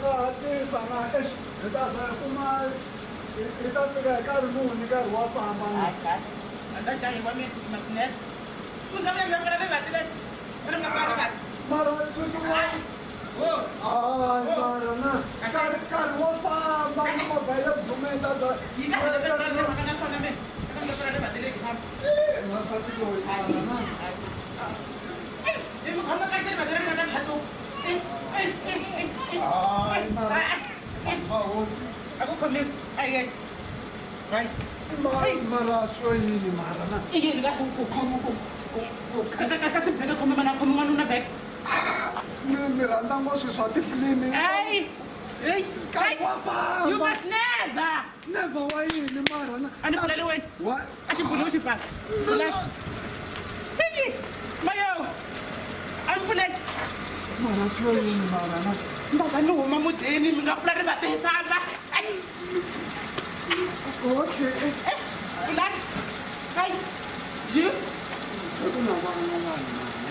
nga hatlisa na eish hi ta za hi kuma hi ta fika hi nkarhi muni nkarhi wa famba na. Mara sweswiwani hayi mara na nkarhi nkarhi wo famba ni movha yi le ku dumeni ta za n'wansati loyi mara na. Hayi mara vahosi mara swo yini mara na ku khoma ku ku mi mi rhandza ngopfu swilo swa tifilimi nkarhi wa You famba must never. never wa yini mara na A ni pfuleli wena. wa A xi pfuli xi pfala. Pfula. Hey, Mayo. A mi pfuleli. mara swo yini mara na Mi ta za ni huma mutini mi nga pfula rivati hi famba. Ai, okay eh, pfulani. Ai. Yi. hi ku na vana vanhu mara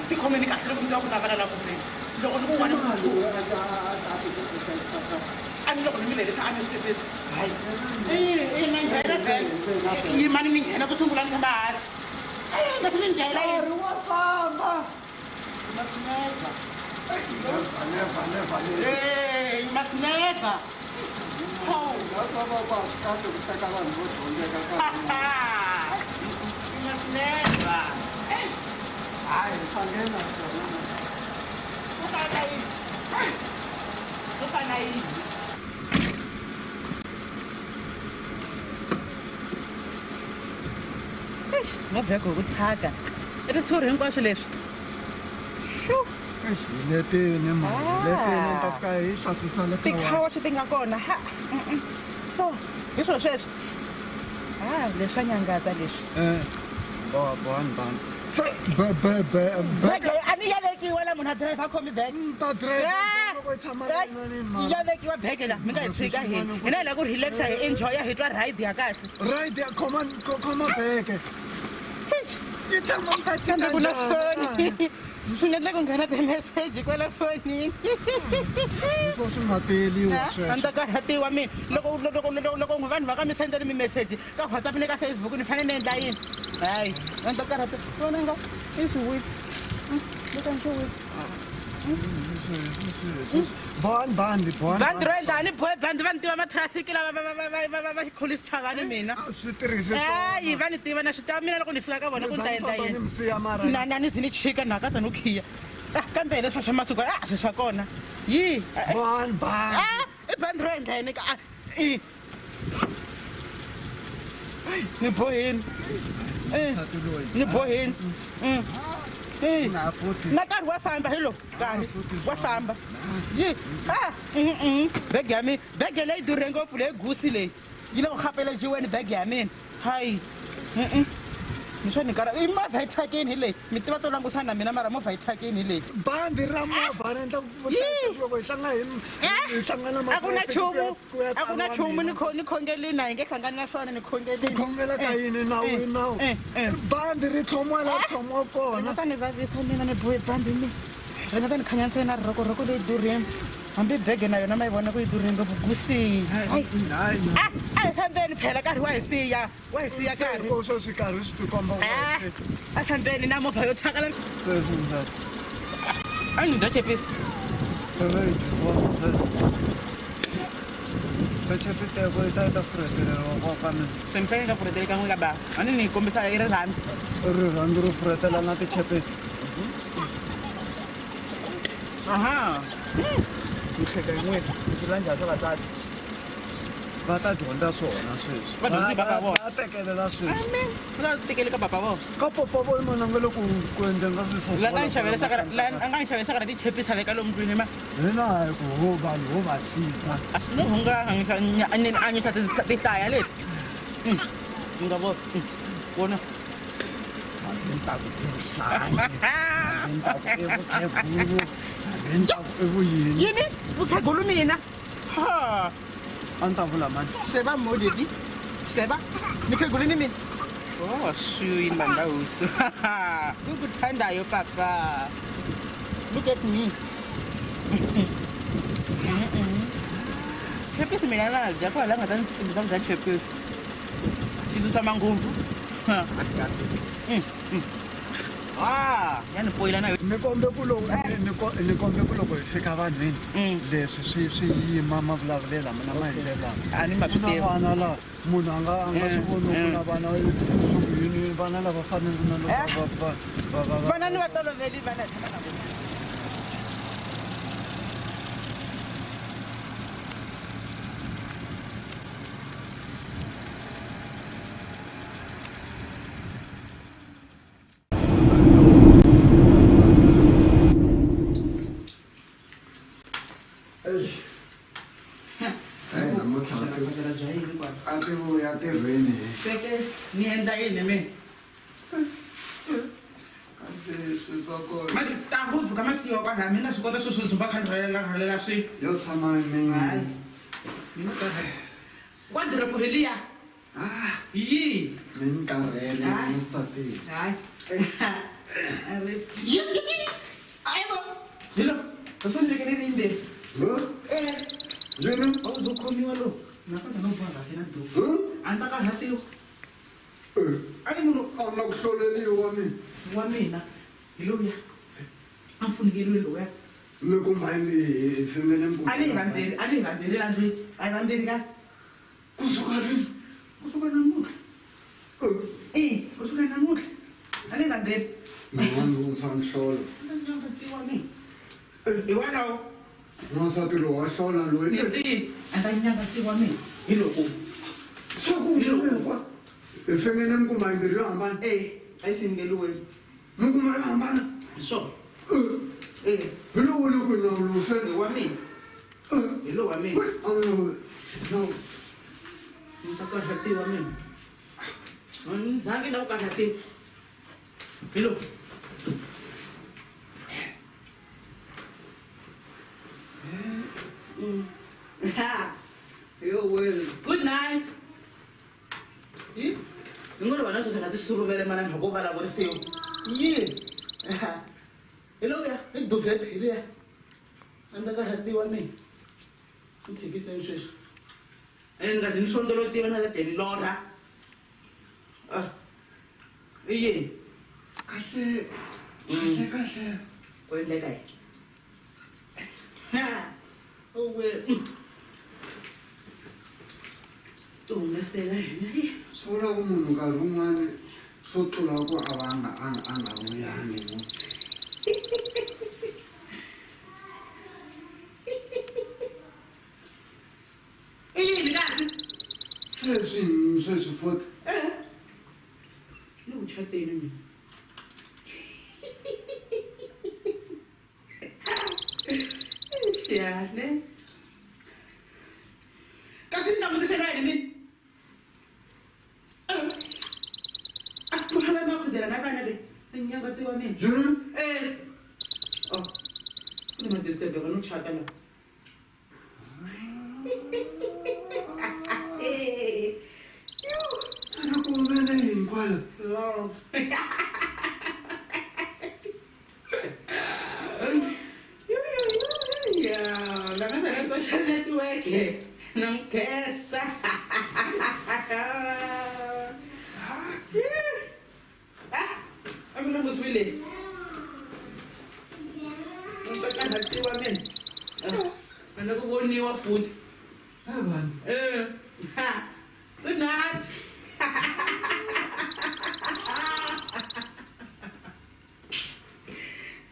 Tikhomeni kahle loko mi twa ku navela la ku veni. Loko ni ku one mali two. a ta a ta a A ni loko ni mi lerisa a mi swi twisisi. Hayi. Eh, eh, na nghena vhele. Yimani mi nghena ku sungula ni tshama hansi. Ai, nga se mi nghena yini. nkarhi wa famba You must never. never never never never Hey, you must never. Oh. that's why va va swi kahle ku teka vanhu vo dyondzeka nkarhi You must never. Hey, hayi hi hlangene na swona u fana yini? U fana yini? Eish, movha yakho hi ku thyaka. I ritshuri hinkwaswo leswi. Shu, Eish, hi letini mani hi letini ni ta fika hi hlatisa le tikhawachi ti nga kona. Ha. mm-mm. So, hi swo sweswo. Ah, leswa nyangaza leswi. eh bo bani bani se be be be Bege a ni ya vekiwa la munhu a driver a khomi bege. ta driver Ah! loko yi tshama na yini mara ya vekiwa bege la mi nga hi tshika hina hina hi lava ku relaxa hi enjoya hi twa ride ya kahle right ya khoma khoma beke yi tshama mi ta cinca kambe ku na njhani foni swi nga endla ku nghena timeseji kwala fonini swo swi nga teliwa a ni sweswo ta karhatiwa mina loko loko loko loko vanhu va ka mi sendeli mimeseji ka WhatsApp ni ka Facebook ni fanele ni endla yini hayi a ni ta karhatiwa vona nga i swiwisi leka ni swiwisi bani bani bani bandi ro endla a ni bohe bandi va ni tiva matrafiki lava va xikholisi chavani mina swi tirhise hayi va ni tiva na swi tiva mina loko ni fika ka vona ku ni ta endla famba ni yini mi siya mara na na ni zi ni chika na ka ta no khiya Ah, kambe hi leswa swa masiku a swi swa kona yi bani bani Ah, i bandi ro endla yini ka ah, i ni boheni Eh, Nsati loyi. ni boheni Mm. Eh. Na futhi. Na nkarhi wa famba hi lowu nkarhi futhi wa famba yi ah mm bege ya mina bege leyi durhe ngopfu leyi gusi leyi yi le ku khapelejiweni bege ya mina hayi mm ni swo ni karha i movha yi thyakini hi leyi mi tiva to langusana na mina mara movha yi thyakini hi leyi bandi ra movha ri endla vuhlayiseki loko hi hlangana hi hlangana a ku na matraffic nchumu ku ya a ku na tsariwa nchumu mina. ni ni khongelini a hi nge hlangani na swona ni khongelini khongela ka yini nawu i nawu bandi ri tlhomiwa laha ri tlhomiwa kona ta ni vavisa mina ni bohe bandi mina ri nga ta ni khanyanyisa na rhokorhoko leyi durheni hambi bege na yona ma yi vona ku yi durhe ngopfu gusi Hayi, hayi. a a hi fambeni phela nkarhi wa hi siya wa hi siya Se nkarhi ko sweswi karhi swi tikomba ku Ah, a fambeni na movha yo thyakala se swi ndlela a ni dya chepisi se va yi dyisiwa sweswo se chepiseko yi ta yi ta fureteleriwa kwa ka mina se mi fanele nga fureteli kan'we ka ba a ni ni kombisa i rirhandzu i rirhandzu ro furetela na tichepisi aha ni hleka yin'wini ni swi njhani swa vatswari va ta dyondza swona sweswi Va dyondza hi baba vona. va tekelela sweswi amen va ta tekeli ka papa vona ka papa vo i mana nga le ku ku endleni ka swilo swo la nga ni xavelisaka la a nga ni xavelisaka na tichepisi a veka lomu ndlwini ma hina hi ku ho vanhu ho va siza no hunga anyisa tihlaya leti mi nga vona vona hambi ni ta ku i vuhlangi hambi ni ta ku i vukhegulu hambi ni ta ku i vuyini yini vukhegulu mina ha a ni ta vula mani seba modedi seba ni khegulini mina oh swi mandauso kukuthandayo papa look at me. Chepisi mina na dya kwala nga ta ndzi tsimbisa ku dya chepisi. Xi tsutsa manguvu. Ah, ya ni poyila na Ni kombe ku loko ni kombe ku loko hi fika vanhwini leswi swi yima mavulavulelo lama na maendlelo lama. A ni ma Ku na swi tivi. vana laha munhu a nga swi voni ku na vana swi ku yini yini vana lava fanele na loko va Vana ni va toloveli vana hi tshama na vona. Ey. Hey, namuntlha a ti vuya ntirhweni. Teke ni endla yini mina? Kasi swi swa kona. Mali ta ngopfu ka masiwa kwalaha mina swi kota sweswo dzumba kha ni rhwalela rhwalela swi. Yo tshama Hayi. Mina ka kwa direpo heliya. Ah, Yi. mi ni karhele Hayi. nsati. Hayi. Yi. Ayibo. Hilo. Swi ndlekele ni ndzeni. Huh? Eh, Yini? a wu zo khomiwa lo. Na kota no boha kahle na duku. Huh? A ni ta karhatiwa. Eh, A ni munhu a wu na ku hloleliwa mina. wa mina hi lowuya. A ni funekeliwe lowuya. Mi kuma hi fembele A ni hi vambirhi, a ni hi vambirhi la ndlwini. A hi vambirhi kasi. Kusuka rini? Kusuka namuntlha. Eh, E, kusuka namuntlha. A ni hi vambirhi. mi nga ni vonisa nhlolo. Nyangatsiwa mina. Hi walawo. N'wansati lowu wa hlola loyi. Ni ti a ta nyangatsiwa mina. Hi loko. Se ku hinkwa. Hi fembele mi kuma yimbirhi yo hambana. Eh, a yi funekeliwe. Mi kuma yo hambana. Hi swona. Eh, Eh, hi lowu le ku nawu lowu se. hi wa mina. Eh, Hi lowu wa mina. a ni no. Ni ta karhatiwa mina. Ni zangi na ku karhatiwa. Hi lowu. Ha. Yo well. Good night. Yi? Hi ngo ri vana sweswi nga ti suruvele mana mhaka wo vulavurisiwa. Yi. Hi lowuya, i duvet hi luya. A ndzi karhatiwa mina. Ni tshikiseni sweswi. Ene ni nga zi ni xondolotiwa ni nga ta dye ni lorha. Ah. I yini? Kahle. Kahle kahle. Ku endleka yini? Ha. Owe. Ti humesela hina. Yi. Swi vula ku munhu nkarhi wun'wani swo tlula ku a va a nga vuyangi. I yini kasi? Se swi sweswi futhi. Eh. Ni ku chateni mina. Xiyane. Kasi ni langutisela yini mina? Ah, ku hava makhuzela na vana le. Ni nyangatsiwa mina. Yini? Eh. Oh. Ku ni ma disturb no chata la. Ana ku humelele yini kwala? Wow. Yeah, la nga social network. Nangkesa. Ah, ang languswile. Ngiqakathiwa mina. Ana ku voniwa futhi. Eh vanhu. Eh. Ha. Good night.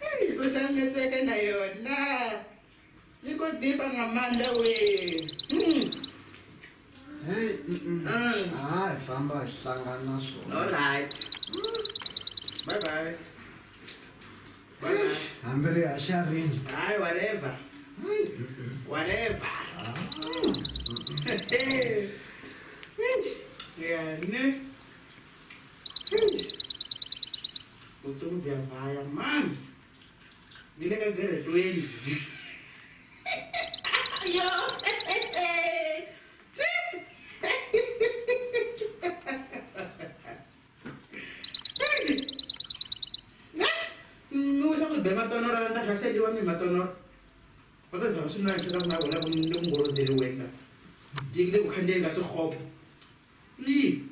Hey, social network na yona. Yi ko dipa nga mandla we. Hey, Mm. Ah, hi famba hi hlangana swona. All right. Bye bye. Bye bye. Hambi ri haxa rini. Hayi, whatever. Whatever. Yeah, ne. Vutomi bya vhaya mani. Ni le ka geretweni. Yo. Mi wisa ku be matonoro na rhaseliwa mi matonoro. Va ta zama swi na ku na vona ku ni ku ngolozeriweni la. Yi le ku khandziyeni ka swirhopo. Yi.